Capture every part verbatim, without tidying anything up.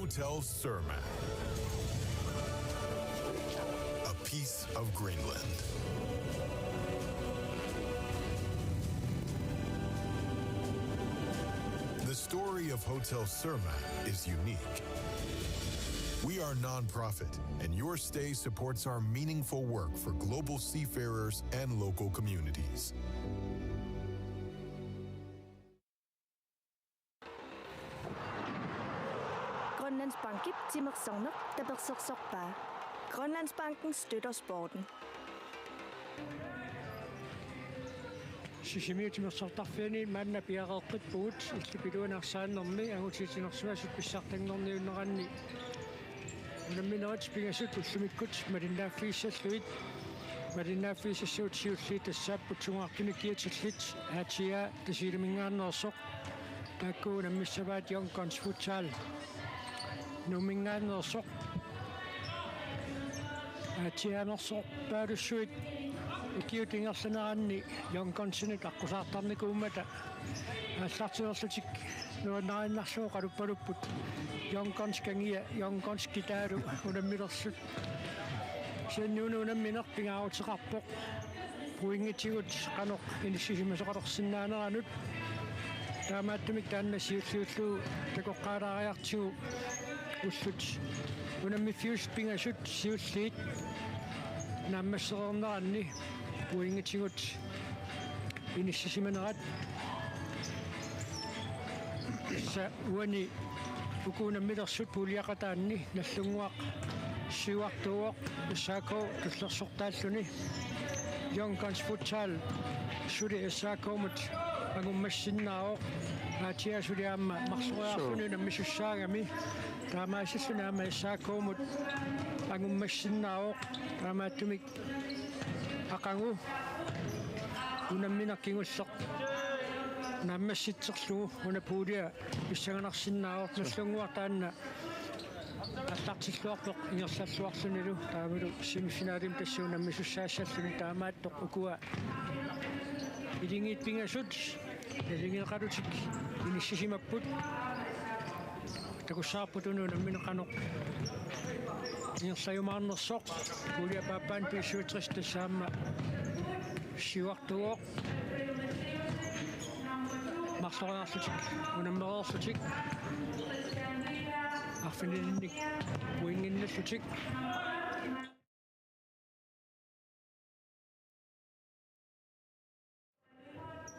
Hotel Surma, a piece of Greenland. The story of Hotel Surma is unique. We are non-profit, and your stay supports our meaningful work for global seafarers and local communities. Grønlandsbankip timersorneq tapersersorpaa. Grønlandsbanken støtter sporten. Sisimiut timersortarfianni maanna piareeqqippugut illup iluani arsaannermi angutitinersimasut pissartanngorniunneranni. Unamminerit pingasut ullumikkut malinnaaffigisassallutik. Malinnaaffigisassavut siulliit tassaapput sungaartunik kiatillit, A T A Tasiilaminngaanneersoq. Taakku unammissavaat Young Guns Futsal Nuumminngaanneersoq. A T A-nersorpaalussuit ukiut ingerlaneranni Young Gunsinik aqqusaartarnikuummata aallartilerlutik nuannariinnarlugu qaluppalupput Young Guns Kangia, Young Guns Kitaalu unammilersut. Kisianni una unammineq pingaaruteqarpoq pointitigut qanoq inissisimasoqalersinnaaneranut. Taamaattumik taanna siulliullugu takoqqaalaariartigu ullut unammiffiusut pingasut siulliit naammassereerneranni pointitigut inissisimanerat. Tassa uani uku unammilersut puuliaqataanni Nagdlunguaq siuartuuvoq S A K tullersortaalluni. Young Guns Futsal suli S A K-mut angummassinnaavoq. A T A suli aamma marloriarluni unammisussaagami. Taamaasilluni aamma S A K-mut angummassinnaavoq. Taamaattumik aqagu unammineq kingulleq naammassitserlugu una puulia pissanganarsinnaavoq. Nagdlunguaq taanna aallartilluarpoq ingerlalluarlunilu, taavalu semifinalimi tassa unammisussaassallutik. Taamaattoq ukua naligiit pingasut naligineqalutik inissisimapput. Takussavarput una unammineq qanoq ingerlajumaarnersoq. Puulia paappaanut B syvogtres tassa aamma siuartuuvoq. Marloriarlutik unammereerlutik arfinilinnik pointinnallutik.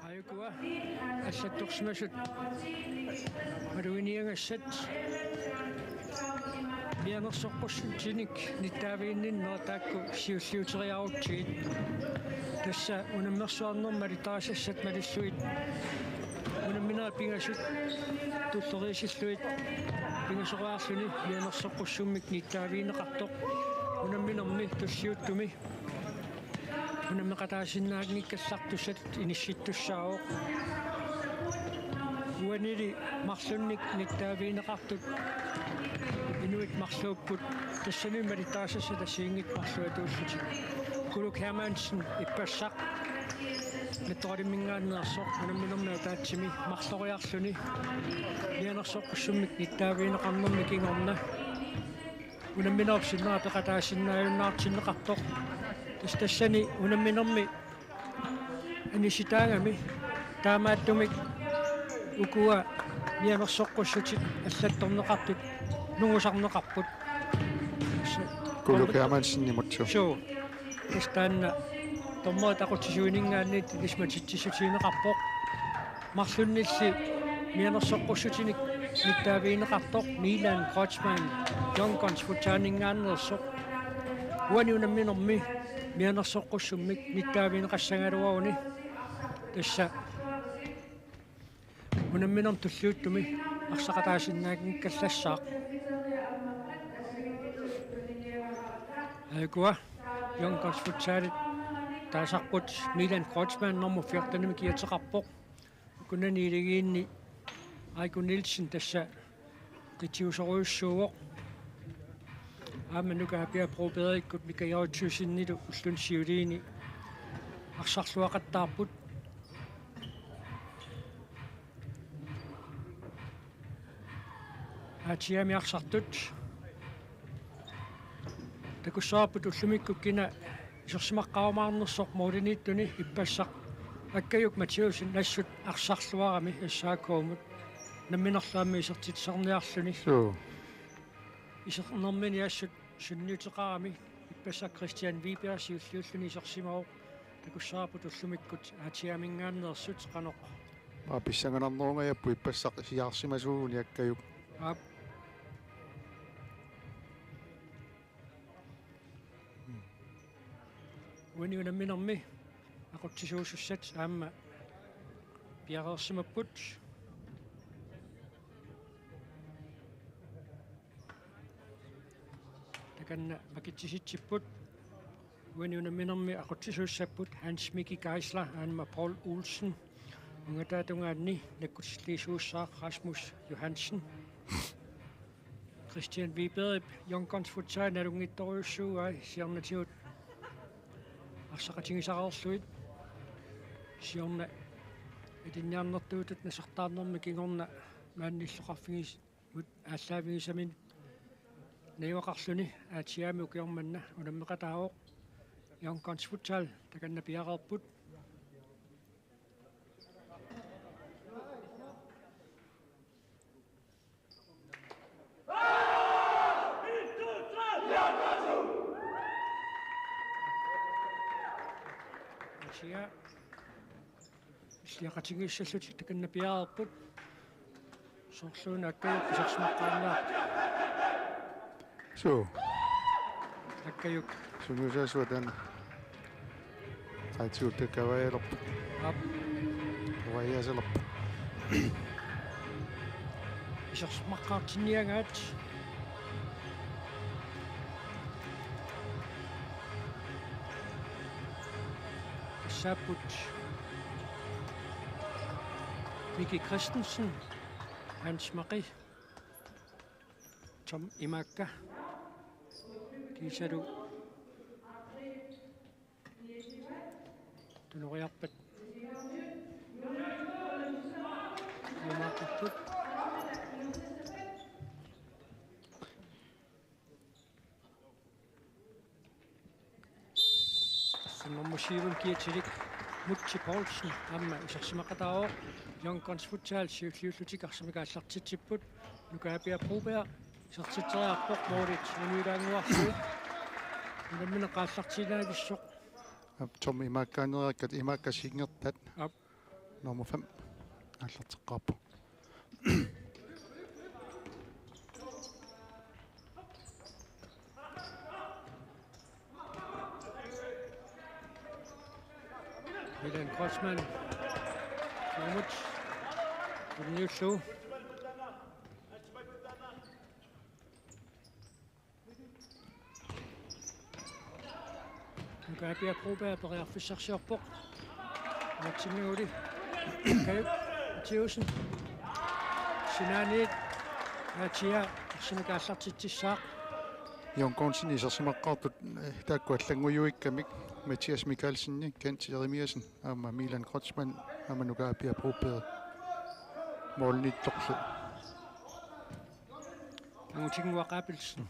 Aajukua allattorsimasut maluginiagassat mianersoqqussutinik nittaaviginninnera taakku siulliuteriarutsigit. Tassa unammersuarnermi malittarisassat malillugit unamminerit pingasut tulleriisillugit pingasoriarluni mianersoqqussummik nittaavigineqartoq. Unamminermi tulliuttumi unammeqataasinnaanngikkallartussatut inissittussaavoq. Uanili marlunnik nittaavigineqartut inuit marluupput, tassani malittarisassat assigiinngitsut marluatuullutik. Kuluk Hermansen ippassaq Nattoraliminngaanneersoq unamminermi ataatsimi marloriarluni mianersoqqussummik nittaavigineqarnermi kingorna unamminerup sinnera peqataasinnaajunnaartinneqartoq. Tassa tassani unamminermi anissitaagami, taamaattumik ukua mianersoqqussutit allattorneqartut nungusarneqarput. Kuluk Hermansenimut. Suu. Tassa taanna dommerit aqutsisuininngaanniit ilissi matitsissutigineqarpoq. Marlunnilli mianersoqqussutinik nittaavigineqartoq Milan Kreutzmann Young Guns Futsalinngaanneersoq. Uani unamminermi mianersoqqussummik nittaavigineqassagaluaruni. Tassa unamminermi tulliuttumi arsaqataasinnaanngikkallassaaq. Aajukua Young Guns Futsalit taasarput Milan Kreutzmann normu fjortenimi kiateqarpoq. Ukunani iligiinni Aiko Nielsen tassa qitiusorujussuuvoq. Aamma Nuka Apia Brobergikkut Mika Jørgensenilu ulluni siuliini arsarluaqattaarput. Aatsiaami arsartut. Takussavarput ullumikkut kina isersimaqqaarumaarnersoq målimiittuni. Ippassaq Akkajuk Mathiassen assut arsarluarami S A K-mut namminerlu aamma isertitsisarniarluni. Suu. Isernermini assut sunniuteqarami. Ippassaq Christian Wiberg siulliulluni isersimavoq. Takussavarput ullumikkut Aatsiaaminngaanneersut qanoq. Aa, pissanganarnerungajapput ippassaq siaarsimasuuguni Akkajuk. Aap. Uani unamminermi aqutsisuusussat aamma piareersimapput. Takanna makitsisitsipput. Uani unamminermi aqutsisuussapput Hans Miki Geisler aamma Paul Olsen. Ungataatungaanni nakkutilliisuussaaq Rasmus Johansen. Christian Wibergip Young Guns Futsal nalunngitsorujussuugai siornatigut arsaqatigisareerlugit. Siorna ilinniarnertuutut nasartaarnermi kingorna maani illoqarfigis- -mut aallaavigisaminut najugaqarluni Aatsiaami ukioq manna unammeqataavoq. Young Guns Futsal takanna piareerput. Aatsiaat illiaqatigiissallutik takanna piareerput. Soorluuna Akkajuk isersimaqqaarniartoq. Suu. Akkajuk. Sungiusaasuat taanna. Qaitigut kavaajalerpoq. Aap. Kavaajasalerpoq. Isersimaqqaartinniagaat. Tassaapput Miki Christensen, Hans Maki, Tom Imaakka, kiisalu tunoriarpat imaakkapput. Nummer syv kiatilik Mutsi Poulsen aamma isersimaqataavoq. Young Guns Futsal siulliullutik arsamik aallartitsipput. Nukaapia Broberg isertitseriarpoq, målit unuilaannguarlugit. Unammineq aallartiinnavissoq. Aap, Tom Imaakkaaneriakkat Imaakka singertat. Aap. Nummer fem aallarteqqaarpoq. Milan Kreutzmann. Kuumut. Tunniullu. Nukaapia Broberg periarfissarsiorpoq. Martin Nuli. Kajuk Mathiassen. Sinaaniit. Aatsiaat arsamik aallartitsissaaq. Young Gunsinik isersimaqqaartut, eh, taakku allanngujuikkamik Mathias Mikaelsen, Kent Jeremiassen, aamma Milan Kreutzmann, aamma Nukaapia Broberg. Målimiittorlu. Angutinnguaq Abelsen.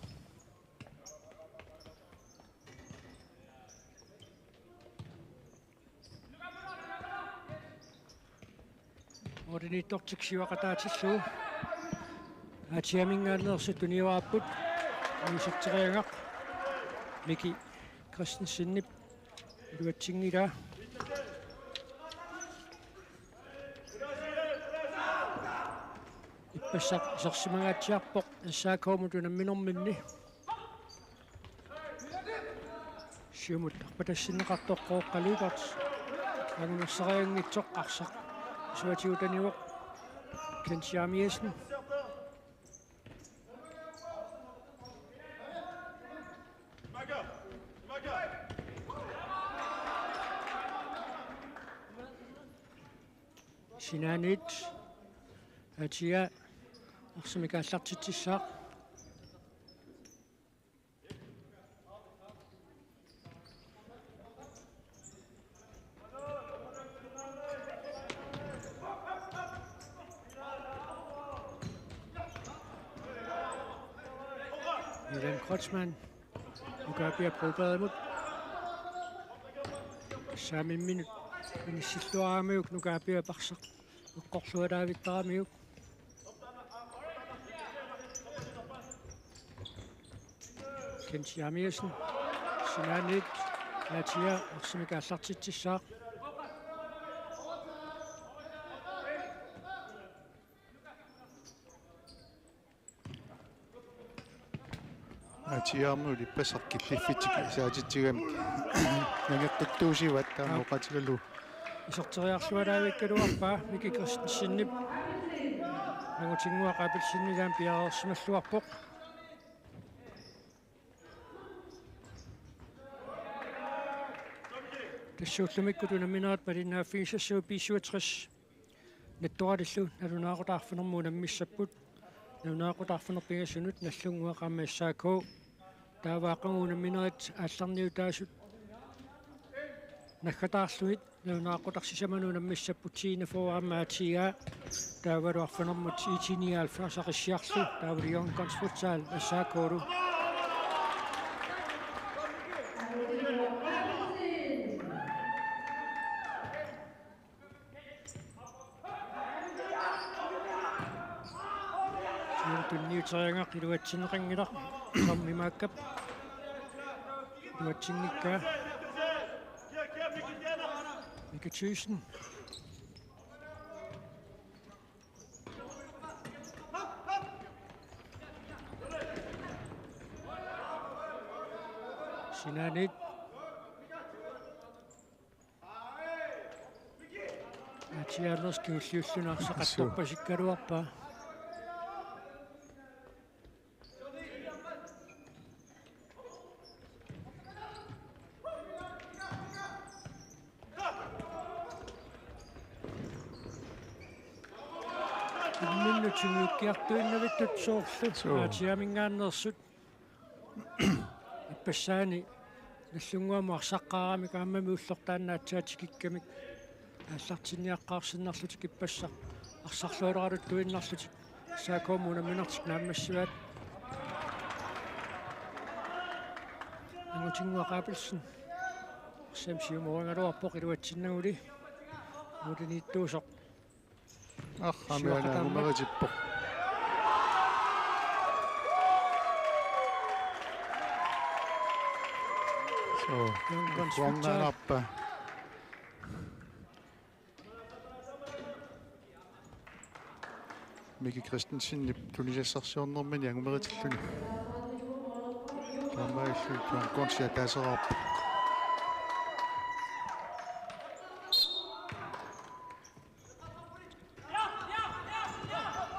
Målimiittortik siuaqataatillugu. Aatsiaaminngaanneersut tunioraapput. Iserteriagaq Miki Christensenip iluatsinngilaa. Ippassaq isersimangaatsiarpoq S A K-mut unamminerminni. Siumut arpatassinneqartoq Qooqqaliipput. Angunersarianngitsoq arsaq isuatigutanivoq Kent Jeremiassen. Sinaaniit Aatsiaat arsamik aallartitsissaaq. William Kreutzmann. Nuka Pia Brobergimut. Saamimminut inissilluaramiuk Nuka Pia arsaq eqqorlualaavittaramiuk. Kent Jeremiassen. Sinaaniit Atia arsamik aallartitsissaaq. Atiaarmiut ippassaq killiffitsik isaatitsigamik nangeqqittuusivat taama Aap. Oqaatigalugu. Iserteriarlualaavikkaluarpaa Miki Christensenip. Angutinnguaq Abelsenip ilaam piareersimalluarpoq. Tassuullumikkut unamminerat malinnaaffigisassagut B syvogtres. Nattoralillu nalunaaqutaq arfinermut unammissapput. Nalunaaqutaq arfineq-pingasunut Nagdlunguaq aamma S A K. Taava aqagu unamminerit aallarniutaasut naggataarlugit nalunaaqutaq sisamanut unammissapput T enogfyrre aamma A T A. Taavalu arfinermut I T nioghalvfjerds Aqissiarlu. Taavalu Young Guns Futsal S A K-lu. Sium tunniuteriagaq iluatsinneqanngilaq. Tommy Maakkap. Iluatsinngikkaa. Mika Thyssen. Sinaaniit. Atianerski ulliulluni arsaq Assut. Qattorpasikkaluarpaa. Imminnut tiguukkiartuinnavittut soorlu. Suu. Atiamingaanneersut. Ippassaani Nagdlunguamut arsaqqaaramik aammami ulloq taanna aatsaat tikikkamik aallartinniaqqaarsinnarlutik ippassaq arsarlualeraluttuinnarlutik S A K-mut unamminertik naammassivaat. Angutinnguaq Abelsen. Arsaq siumorigaluarpoq iluatsinnaguli. Uuliniittuusoq. Arramiana Siuaqataammat. Angumeritippoq. So, Young Guns Futsal. Miki Christensenip tunisassarsiornermini angumeritilluni. Taamaalillutik Young Gunsiat ataaseraarput.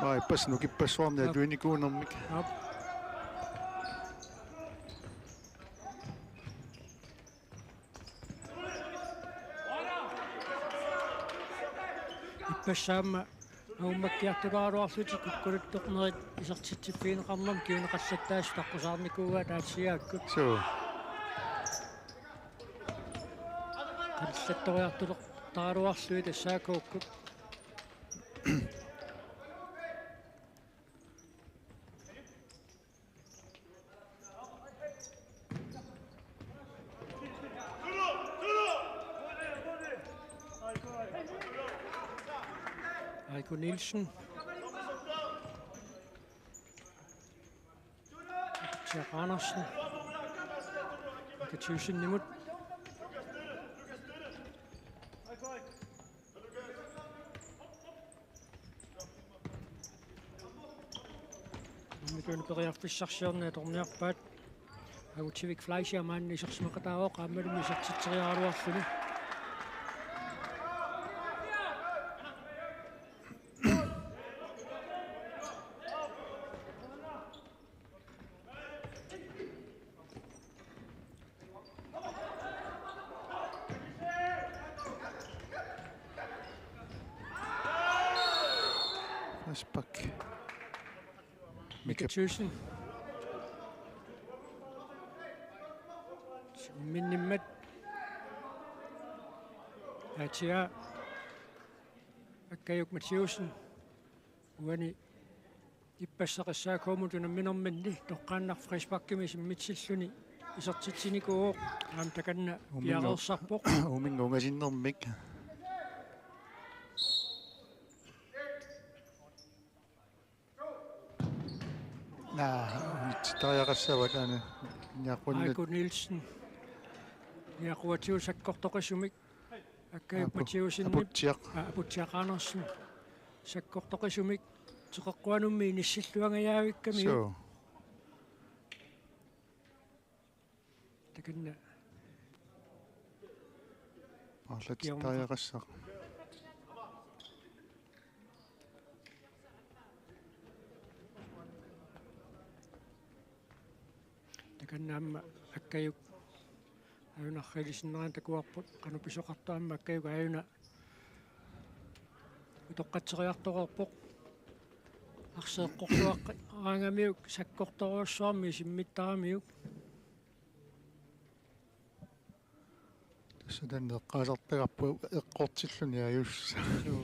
Aa, ippassaq nukippassuarnik Aap. Atuinikuunermik. Aap. Ippassaq aamma naammakkiartulaaraluarlutik kukkuluttornerit isertitsiffigineqarnermik kinguneqallattaasut taqqusaarnikuuaat aatsiaakkut. Suu. Qanillattoriartulertaraluarlugit S A K-kkut. Aiko Nielsen. Jack Andersen. Mika Thyssen-imut. Unnituun periarfissarsiorneq atorniarpaat. Agutivik Fleischer maanna isersimaqataavoq aammalumi isertitseriaraluarluni. Frispark. Mika Thyssen. Minnimmat. Atia. Akkajuk Mathiussen. Uani Ippassaq S A K-mut unamminerminni toqqaannaq frisparkimi isimmitsilluni isertitsinikuuvoq, aamma takanna piareersarpoq. Uuminnga ungasinnermik. Naa, unitsittariaqassavat aana. Niaqunnit. Aiko Nielsen. Niaquatigut sakkortoqisumik. Akkajuk Apu-, Mathiussenip. Aputsiaq. Aa, Aputsiaq Andersen. Sakkortoqisumik. Teqeqquanummi inissilluangajaavikkamiuk. Suu. Takanna. Paarlatittariaqassaq. Takanna aamma Akkajuk aajuna arriilisinnerani takuarput, qanoq pisoqartoq aamma Akkajuk aajuna utoqqatseriartoreerpoq. Arsaq eqqorluaqqaaramiuk sakkortorujussuarmik isimmittaramiuk. Tassa taanna eqqaasartagarput eqqortilluni ajuussaq. Suu.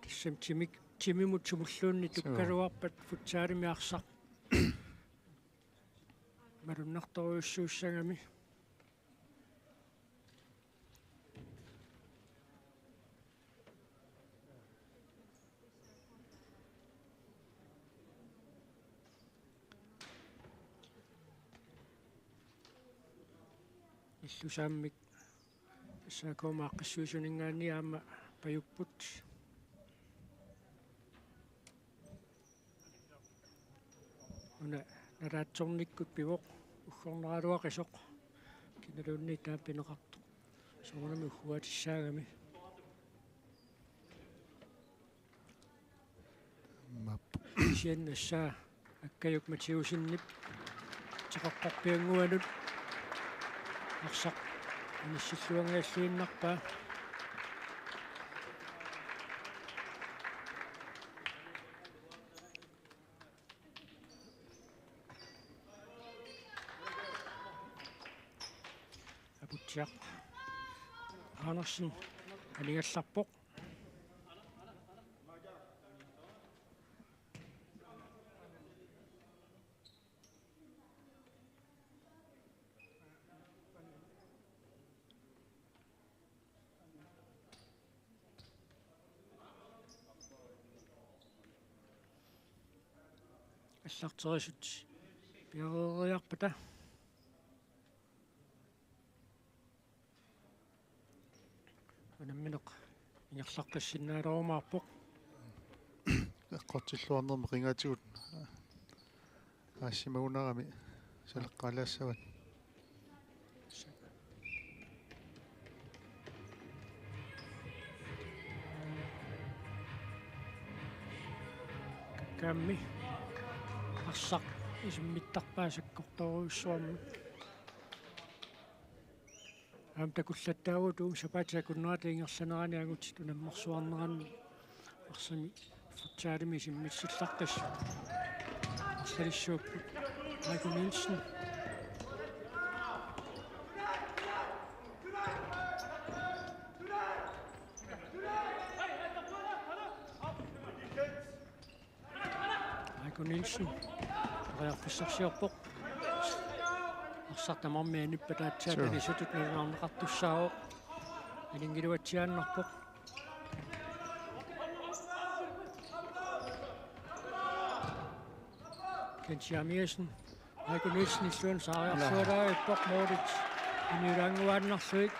Tassami timik-, timimut sumulluunniit Suu. Tukkaluarpat futsalimi arsaq malunnartorujussuussagami. Illusaammik S A K-mut aaqqissuisuninngaanniit aamma pajupput. Una nalaatsornikkut pivoq, uggornaraluaqisoq. Kinaluunniit taama pineqartoq. Soorunami ugguaatissaagami. Map. Kisianni S A K-p Akkajuk Mathiussenip teqeqqorpiannguanut arsaq inissilluangajalluinnarpaa. Aputsiaq Andersen aningallarpoq. Allarterisut piareeriarpata. Unammineq ingerlaqqissinnaalerumaarpoq. Eqqortilluarnermi qingaatigut aassimagunarami saleqqaalaassavat. Kaammi arsaq isimmittarpaa sakkortorujussuarmik. Aamma takullattaavugut uuma sapaatip akunnerata ingerlanerani angutit unammersuarneranni arsaq futsalimi isimmitsillaqqissut. Arlalissuupput Aiko Nielsen. Aiko Nielsen. Periarfissarsiorpoq. Arsaq tamarmik anippata aatsaat Sure. Anisutut nalunaarneqartussaavoq. Aninngiluatsiaannarpoq. Kent Jeremiassen. Aiko Nielsen illuanut saariarsualaarpoq, målit aniulaannguaannarlugit.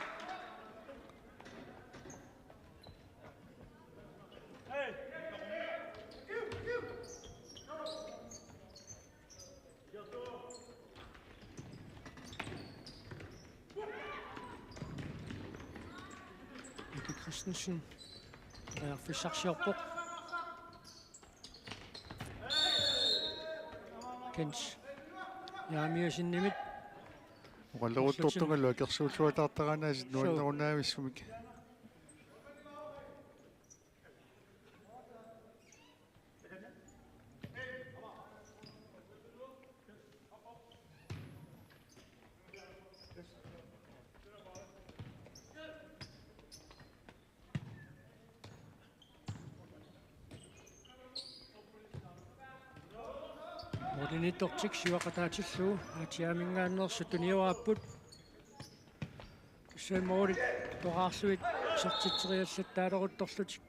Miki Christensen periarfissarsiorpoq. Kent Jeremiassenimit. Oqalleruttortungalu akersuulluataartaraannaasiit Suu. Nuannerunnaavissumik. Nittortik siuaqataatillugu Aasiamingaanneersut tunioraarput. Kisianni målit toqqaarlugit isertitseriallattaaleruttorlutik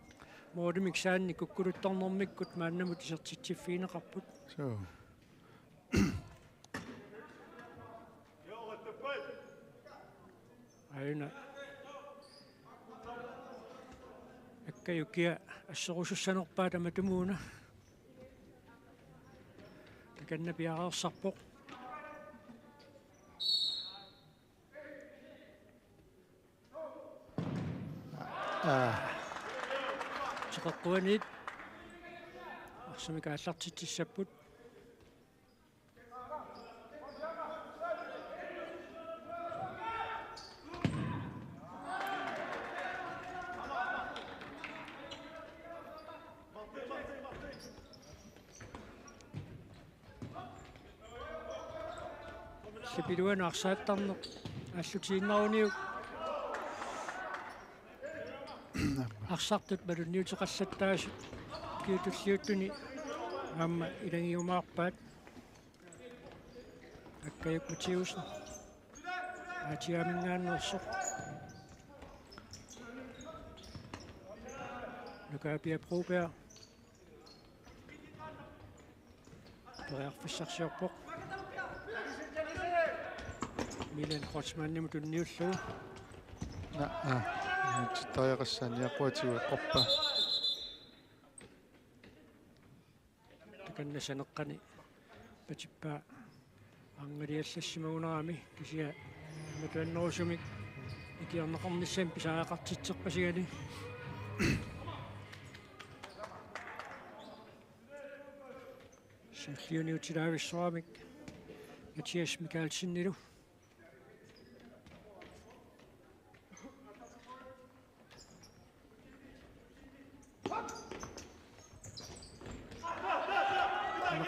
målimik saannik kukkuluttornermikkut maannamut isertitsiffigineqarput. Suu. Aajuna. Akkajuk kia asserusussanerpaat tamatumuuna. Takanna piareersarpoq. Aa. Teqeqquaniit arsamik aallartitsissapput. Sipiluan arsaattarneq allutiinnaruniuk. Arsartut malunniuteqallattaasut kiutulliuttuni aamma ilagiumaarpaat. Akkajuk Mathiussen. Aasiamingaanneersoq. Nuka Pia Broberg. Periarfissarsiorpoq. Milan Kreutzmannimut tunniullugu. Naa, aa. Tittariaqassaani aquatigu eqqorpa. Takanna saneqqani patippaa angaliallassimagunarami kisianni matuannerusumik ikiorneqarnissamik pisariaqartitserpasigali. Sulliuniutilaavissoramik Mathias Mikaelsenilu.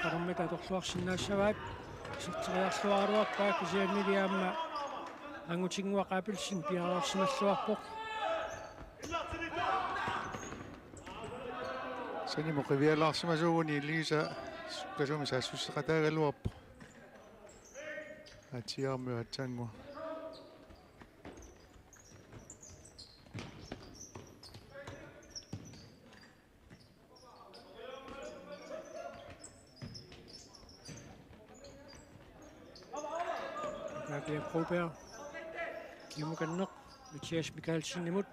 Qanormita atorluarsinnaassavaat. Iserteriarluaraluarpaa kisiannili aamma Angutinnguaq Abelsen piareersimalluarpoq. Sanimut qivialaarsimasuuguni Elisa sukkasuumik saassusseqataagaluarpoq. Atsiarmi atsangua. Nuka Pia Broberg. Kiumukanneq Mathias Mikaelsenimut.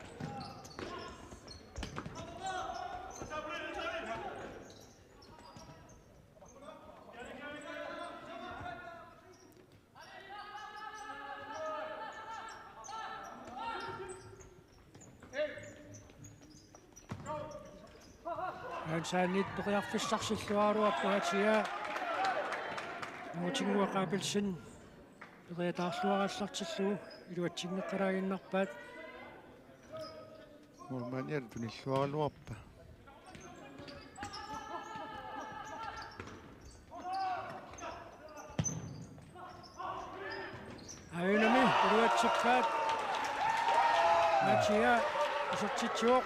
Aatsaat periarfissarsilluaraluarput, Atia. Angutinnguaq Abelsen periataarluarallartillugu iluatsinneqalaaginnarpaat. Målmandiata tunilluaraluarpaa. Aajunami iluatsikkaat. Atia isertitsivoq.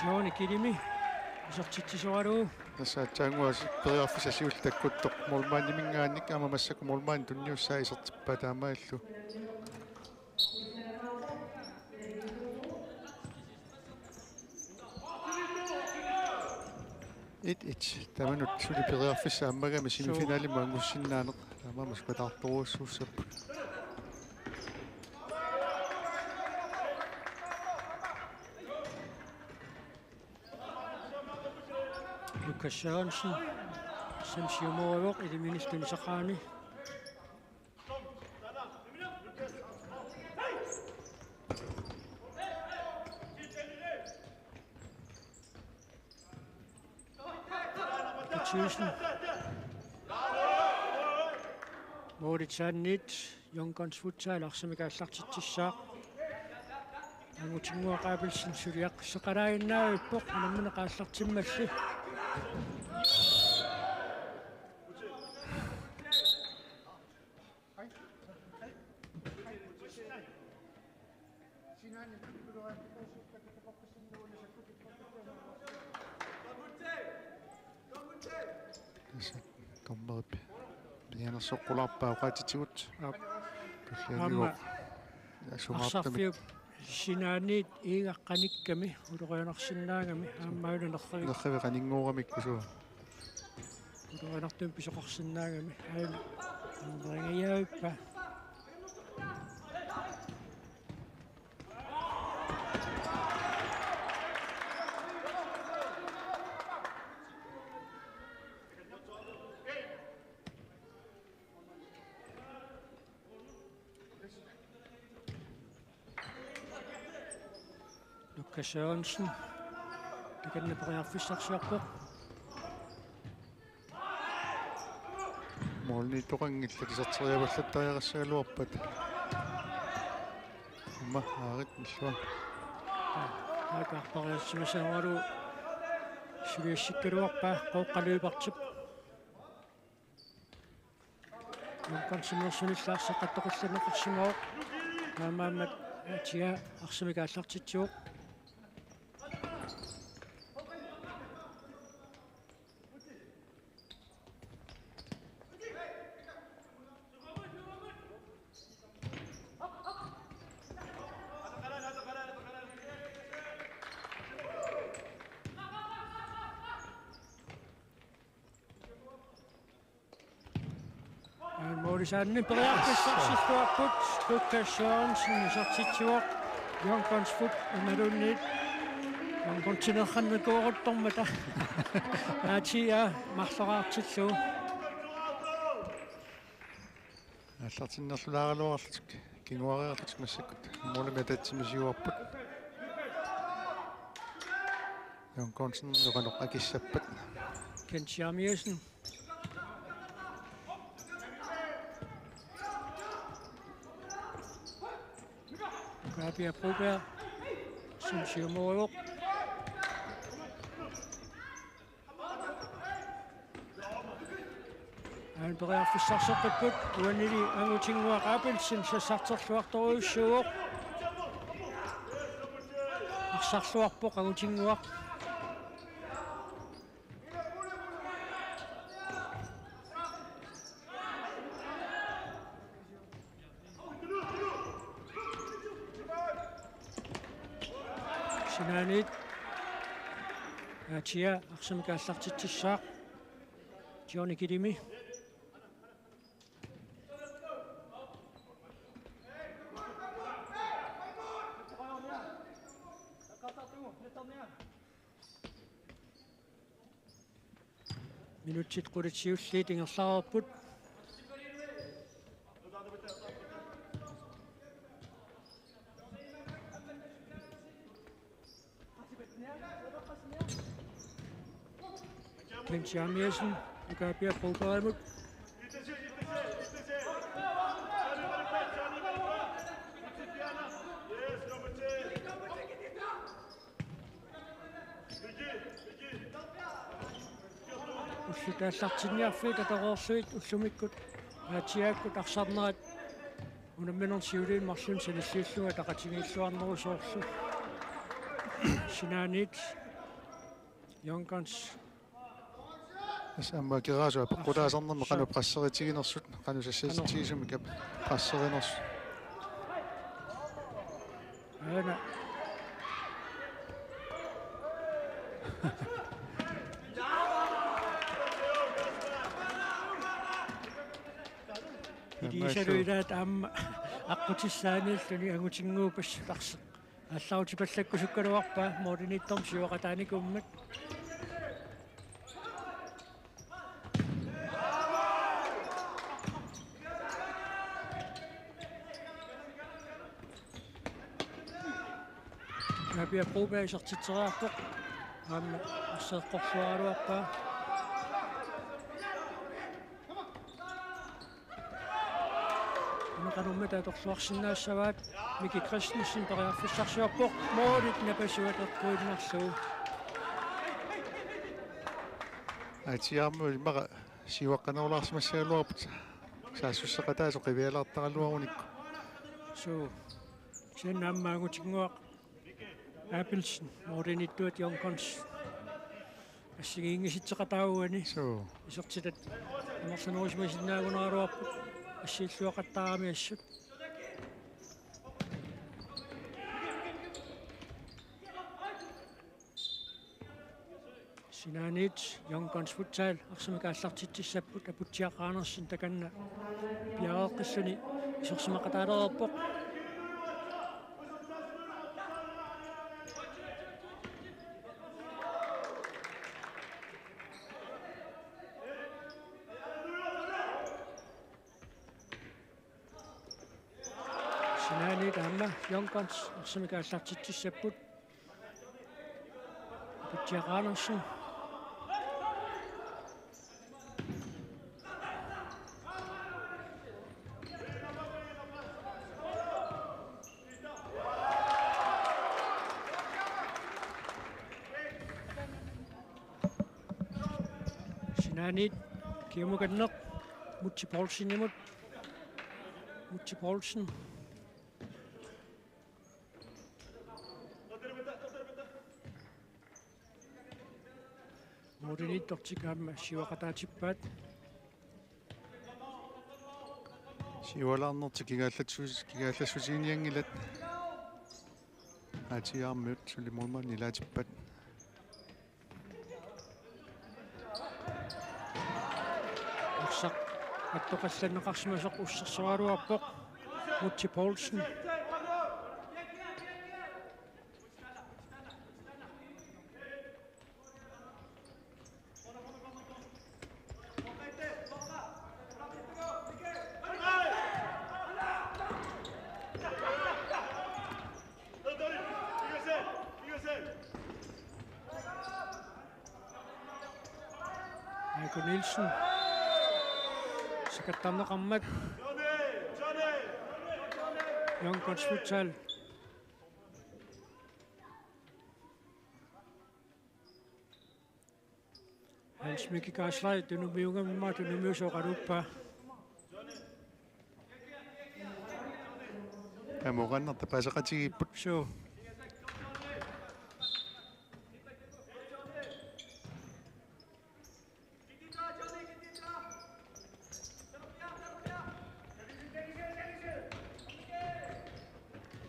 Johnny Kilimi isertitsisoralugu. Tassa aatsaannguaq periarfissaq siulleq takkuttoq målmandiminngaanniit, aamma massakkut målmandi tunniussaa isertippaa taamaalillugu. Et et. Tamanut suli periarfissaq ammagami semifinalimut angusinnaaneq. Taamaammat sukataartorujussuussapput. Lukas Sørensen, Sam Siumorivoq, Eliminillu Nisaqaani. Thyssen. Målit saanniit, Young Guns Futsal arsamik aallartitsissaaq. Angutinnguaq Abelsen suliaqqisseqalaaginnavippoq, unammineq aallartimmalli. Dommerip mianersoqqulaarpaa oqaatsitigut. Aap. Tullianiuvoq. Aamma. Asumaartumik. Arsarfiup sinaaniit iigaqqanikkami ulorianarsinnaagami aamma una nerrivik. Nerrivik qaninnguuramikku suu. Ulorianartumik pisoqarsinnaagami. Aajuna. Nerrivik ajavippa. Lukas Sørensen. Takanna periarfissarsiorpoq. Målimiittoqanngillat iserteriavallattariaqassagaluarpat. Aamma aarit nillua. Aakka arpariarsimasaralugu suliassikkaluarpaa Qooqqalu Ipartip. Jonkonsimeersunillu arsaqqattoqillanneqarsimavoq. Taamaammat Atia arsamik aallartitsivoq. Målisaanni periarfissarsilluarput, Lukas Sørensen isertitsivoq, Young Gunsfut imaluunniit Young Gunsinerrannikuuguttormata. Atia marloraartillugu. Aallartinnerlulaaraluarlutik kinguariarlutik massakkut målimik atatsimisiuarput. Young Gunsen nuqanoq akissappat. Kent Jeremiassen. Ukapia Broberg. Sum siumooruq. Aana periarfissarseqqipput uanili Angutinnguaq Abelsen sassarterluartorujussuuvoq. Arsarluarpoq Angutinnguaq. Sinaaniit. Atia arsamik aallartitsissaaq. Johnny Kidimi. Minutsit qulit siulliit ingerlareerput. Kent Jeremiassen, Ukapia Brobergimut. Ullut aallartinniarfiit apereerlugit ullumikkut Atiakkut arsarnerat unamminermi siuliini marlunni sanilliullugu ataqatigiilluarnerusoorlu. Sinaaniit Young Guns. Tassa aamma Keraasua peqqutaasarnermi qanoq presseritiginersut, qanoq sassatigisumik ap-, presserinersut. Aana. Ilisalu ilaat aamma aqqutissaaniilluni Angutinnguup assut arsa-, aallarutipallakkusukkaluarpaa målimiittormut siuaqataanikummat. Ukapia Broberg isertitseriarpoq. Aamma arsaq eqqorluaraluarpaa. Una qanormita atorluarsinnaassavaat. Miki Christensen periarfissarsiorpoq. Målit napasuat eqquinnarlugu. Atia aamma immaqa siuaqqanerulaarsimassagaluarput. Saassusseqataasoq qivialaartaraluarunikku. Suu. Kisianni aamma Angutinnguaq Abelsen, målimiittuat Young Guns. Assigiinngisitseqataaguani. Suu. Isertitat amerlanerusumisinnaagunaraluarput assiilluaqattaarami assut. Sinaaniit Young Guns Futsal arsamik aallartitsissapput, Aputsiaq Andersen takanna piareeqqilluni isersimaqataalereerpoq. Sinaaniit aamma Young Guns arsamik aallartitsissapput. Aputsiaq Andersen. Sinaaniit kiumukanneq Mutsi Poulsenimut. Mutsi Poulsen. Mooriniittortik aamma siuaqataatippaat. Siualaarnertik kigaallassu-, kigaallassutiginngilaat. Aatsiaarmiut suli moormaanni ilaatippaat. Arsaq attoqallanneqarsimasoq ussersoraluarpoq Mutsi Poulsen. Aiko Nielsen. Sikattarneqarmat. Young Guns Futsal. Hans Mikki Kaaslai, tunumiungamma tunumiusoqaluppaa. Amoqannarta paseqatigiipput. Suu.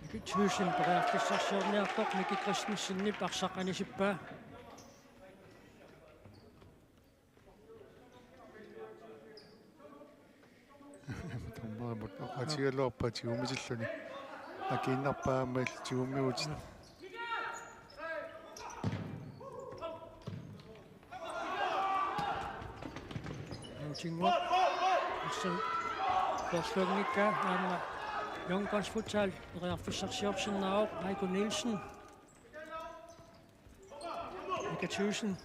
Miki Thyssen periarfissarsiorniartoq Miki Christensenip arsaq anisippaa. Dommerimut oqaatigaluarpaa tigumisilluni. Akiinnarpaa aamma illit tigumigut. Autinnguaq. Arsaq. Korsluunngikkaa aamma Young Guns Futsal periarfissarsiorsinnaavoq Aiko Nielsen. Mika Thyssen.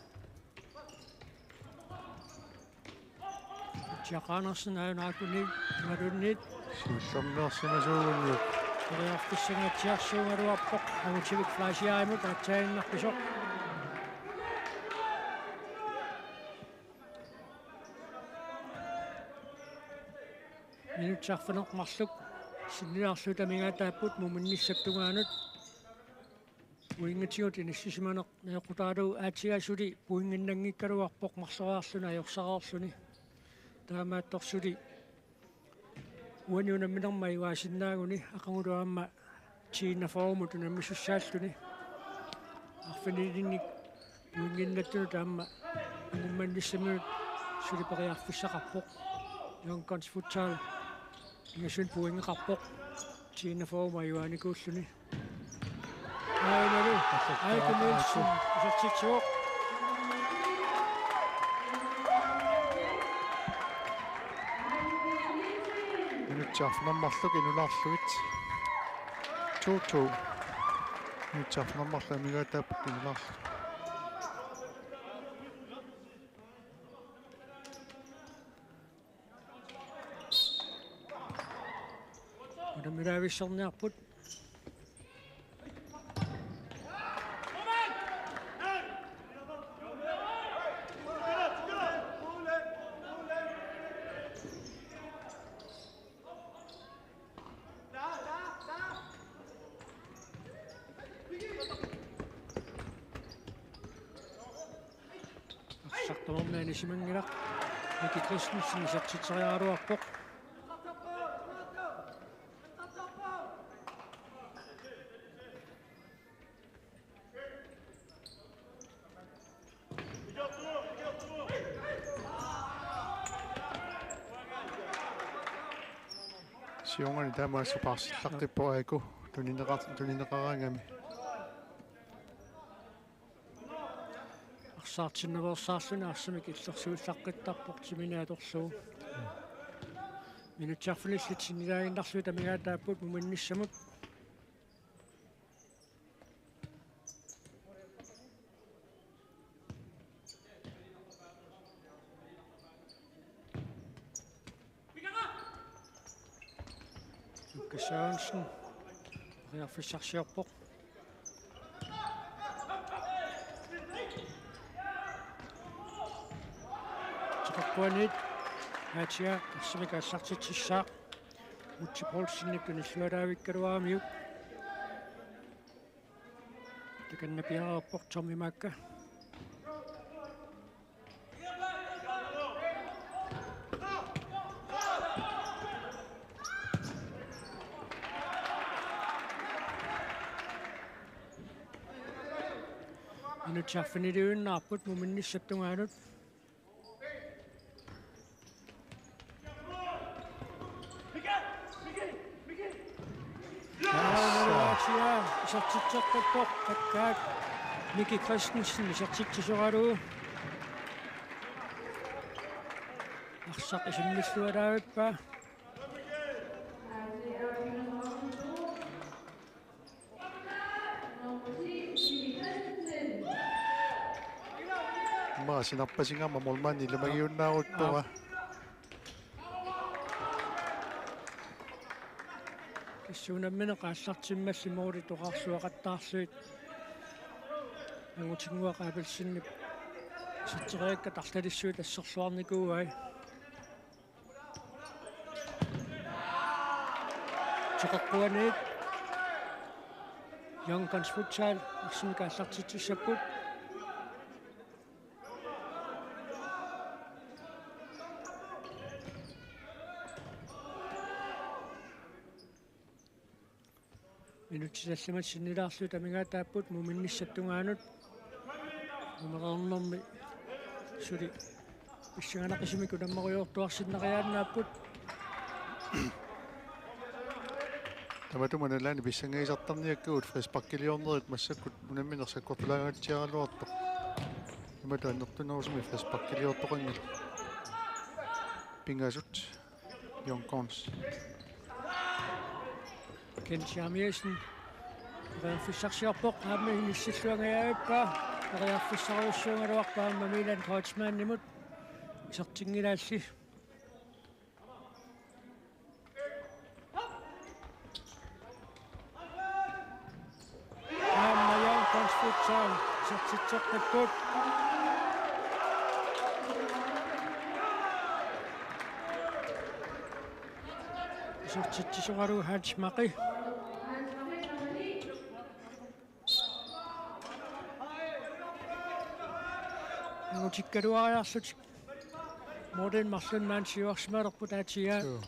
Jack Andersen, Ajo Naakuni, imaluunniit. Siullermeersimasuugunniuk. Periarfissangatsiarsuugaluarpoq, Agutivik Fleisierimut, aatsaaginnarpisoq. Minutsit arfineq-marluk sinnilaarluta amigaataapput muminnissap tungaanut. Pointigut inissisimaneq najoqqutaalugu aatsigaa suli pointinnanngikkaluarpoq marloriarluni ajorsareerluni. Taamaattoq suli uani unamminermi ajugaasinnaaguni aqagulu aamma tiinnafoorumut unammisussaalluni. Arfinilinnik pointinnattunut aamma angummannissaminut suli periarfissaqarpoq. Young Guns Futsal pingasunut pointeqarpoq. Tiinnafoorumut ajugaanikuulluni. Ainalu, Aiko Nielsen, isertitsivoq. Minutsit arfineq-marluk inulaarlugit. To to. Minutsit arfineq-marluk amigaataapput inulaarlugit. Unammilaavissarniarput. Tamarmi anisimanngilaq. Miki Christensen isertitseriaraluarpoq. Siornani taamaassupaarsillaqqipput aaku tunineqar-, tunineqaraangami. Arsaartinnaveersaarluni arsamik illersuillaqqittarpoq timini atorlugu. Minutsit arfinillit sinnilaaginnarlugit amigaataapput muminnissamut. Lukas Sørensen periarfissarsiorpoq. Tiqaqquaniit Atia arsamik aallartitsissaaq. Mutsi Poulsenip tunillualaavikkaluaramiuk. Takanna piareerpoq Tommy Makka. Minutsit arfiniliinnarput muminnissap tungaanut. Asia isertitseqqippoq, takkaak Miki Christensen isertitsisoralugu. Arsaq isimmillualaavippaa. Immaqa sinarpasingaarmat målmandi ilumagiunnaaruttoq. Aap. Tassa unammineq aallartimmalli måli toqarsuaqattaarlugit. Angutinnguaq Abelsenip iserteriakkat arlalissuit asserluarnikuuai. Tiqaqquaniit Young Guns Futsal arsamik aallartitsissapput. Minutsit tallimat sinnilaarlugit amigaataapput muminnissap tungaanut. Umereernermi suli pissanganaqisumik unammerujoortuarsinnariaannaapput. Tamatuma nalaani pissangagisartarniakkagut frisparkiliornerit massakkut unammineq sakkortulaangaatsiaraluartoq. Imatut annertunerusumik frisparkiliortoqanngilaq. Pingasut. Young Guns. Kent Jeremiassen. Periarfissarsiorpoq aamma inissilluangajaavippaa. Periarfissarujussuugaluarpaa aamma Milan Kreutzmannimut. Isertinngilaalli. Aamma Young Guns Futsal isertitseqqipput. Isertitsisoralugu Hans Maki. Angutikkaluariarlutik. Målin marlunnaansiuarsimalerput Atia. Suu.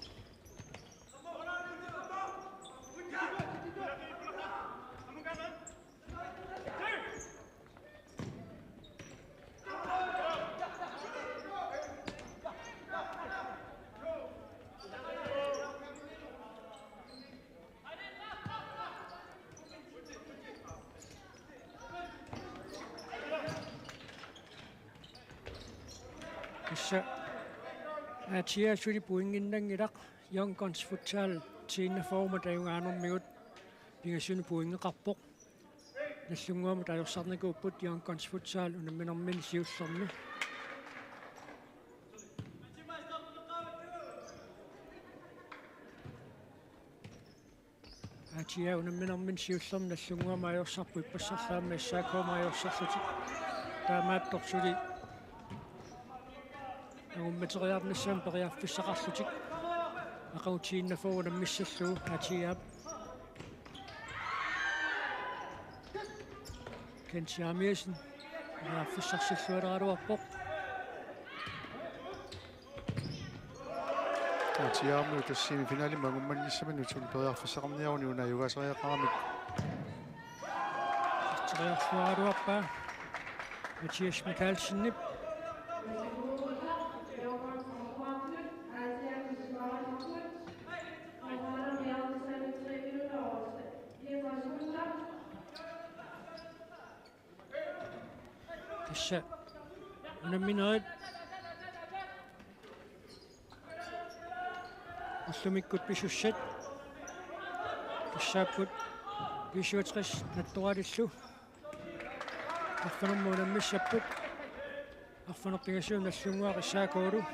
Tassa Atia suli pointinnanngilaq, Young Guns Futsal tiinnaformat ajugaanermigut pingasuni pointeqarpoq. Nallunnguamut ajorsarnikuupput Young Guns Futsal unamminermini siullermi. Atia unamminermini siullermi Nallunnguamut ajorsarput, ippassarlu aamma S A K-mut ajorsarlutik. Taamaattoq suli angummateriarnissamut periarfissaqarlutik. Aqagu tiinnaformat unammissallugu Atiap. Kent Jeremiassen periarfissarsillualeraluarpoq. Atiaarmiut tassa semifinalimut angummannissaminut suli periarfissaqarniaruni una ajugaasariaqaramik. Teriarluaraluarpaa Mathias Michaelsenip. Tassa unamminerit ullumikkut pisussat tassaapput B syvogtres Nattoralillu. Arfinermut unammissapput. Arfineq-pingasuup nallunnguaq S A K-lu.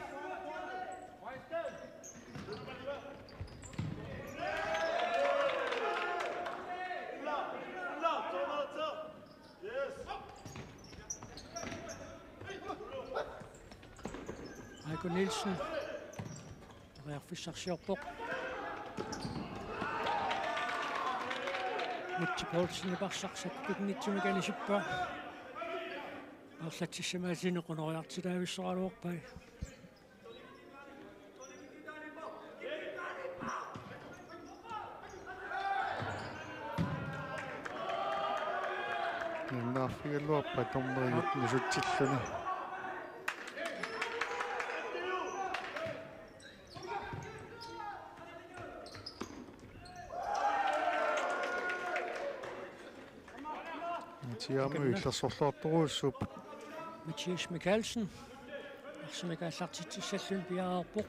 Aiko Nielsen. Periarfissarsiorpoq. Mutsi Poulsenip arsaq sakkutinngitsumik anisippaa. Arlatsissamaatini qunoriartitaavissoraluarpai. Innaarfigaluarpaa dommerit nusutsilluni. Atiaarmiut illersorluartorujussuupput. Mathias Michaelsen. Arsamik aallartitsissalluni piareerpoq.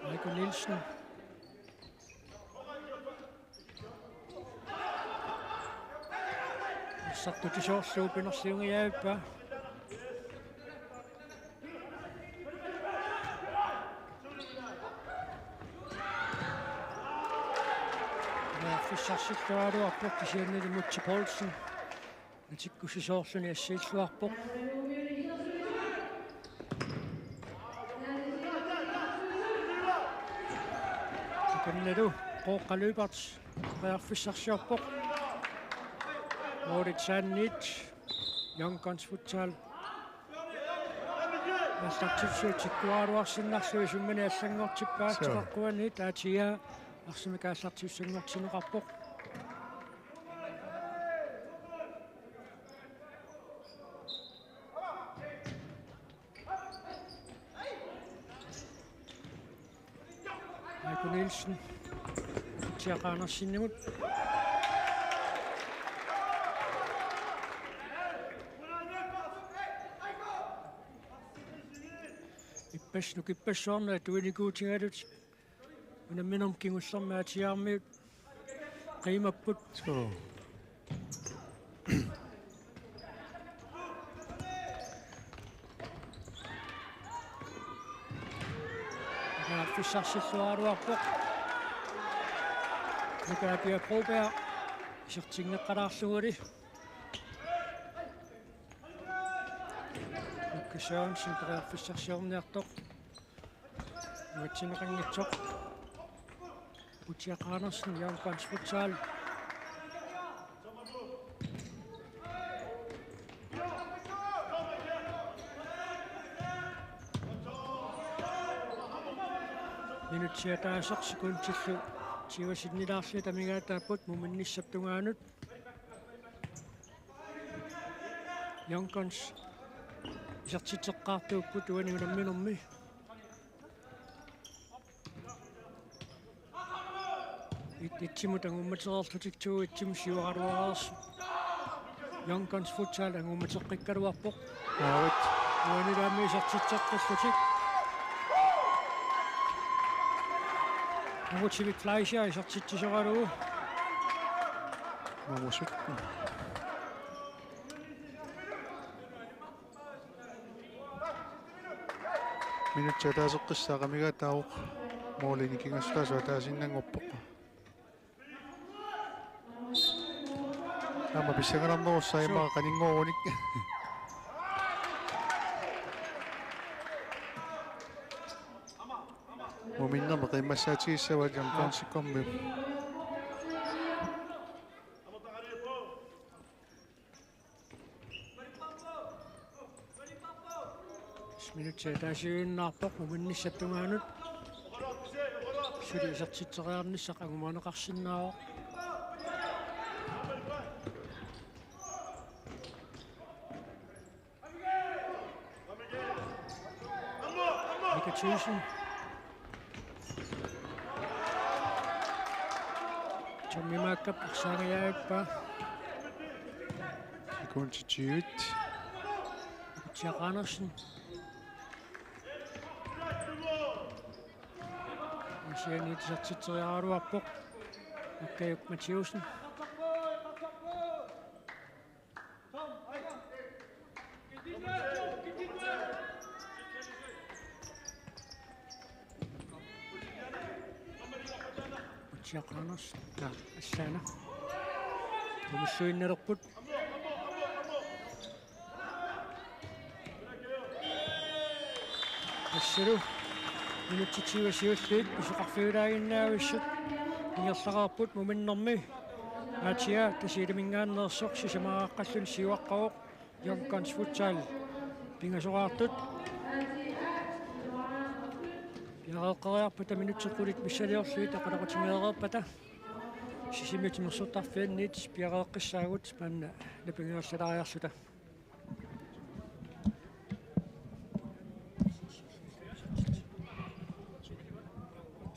Aiko Nielsen. Arsartutisoorlugu pinerliungiaavippaa. Periarfissarsilluaraluarpoq kisiannili Mutsi Poulsen. Atikkussisoorluni assiilluarpoq. Takannalu Qooqqa Lyberth periarfissarsiorpoq. Moolit saanniit Young Guns Futsal aallartitsisuutikkuaraluarsinnarlugit summini allanngortippaa. Suu. Teqaqquaniit aatiaa arsamik aallartitsisussanngortinneqarpoq. Aiko Nielsen. Tia Andersenimut. Ippassaq nukippassuarnut atuinikuutigalutik. Unamminermi kingullermi aatiaarmiut qiimapput. Suu. Periarfissarsilluaraluarpoq. Mikael Pia Broberg isertinngeqqalaarluguli. Lukas Sørensen periarfissarsiorniartoq. Nuatsinneqanngitsoq. Utsiaq Andersen, Young Guns Futsal. Minutsit ataaseq sekundillu tyve sinnilaarlugit amigaataapput muminnissap tungaanut. Young Guns isertitseqqaartuupput uani unamminermi. Et-, etsimut angummatereerlutik to-etsimut siuaraluareersut. Young Guns Futsal angummateqqikkaluarpoq. Aarit. Uanilu aamma isertitseqqillutik. Ugutsivik Fleischer isertitsisoralugu. Nummer sytten. Minutsit ataaseqqissaaq amigaataavoq. Målini kinguassutaasoq ataasiinnanngorpoq. Aamma pissanganarnerussaaq immaqa qaninngoorunik. Muminnermi qiimmassaatigissavaat Young Gunsikkormiut. Minutsit ataasiinnarpoq muminnissap tungaanut. Suli isertitseriarnissaq angumaneqarsinnaavoq. Mika Thyssen. Tommy Maakkap arsaangajavippaa. Sekundit tyve. Jack Andersen. Kisianni isertitseriaraluarpoq. Akkajuk Mathiussen. Utsiaq Anders. Ja, Assaana. Tumissuinnerput. Tassalu minutsit siulliit pisoqarfiulaaginnaavissut ingerlareerput muminnermi. Atia Tasiilaminngaanneersoq sisamaaqqalluni siuaqqavoq. Young Guns Futsal pingasoraartut. Piareeqqeriarpata minutsit qulit missiliorlugit aqqutaqutimeereerpata. Sisimiut timersortarfianniit piareeqqissaagut maanna napangilaariarluta.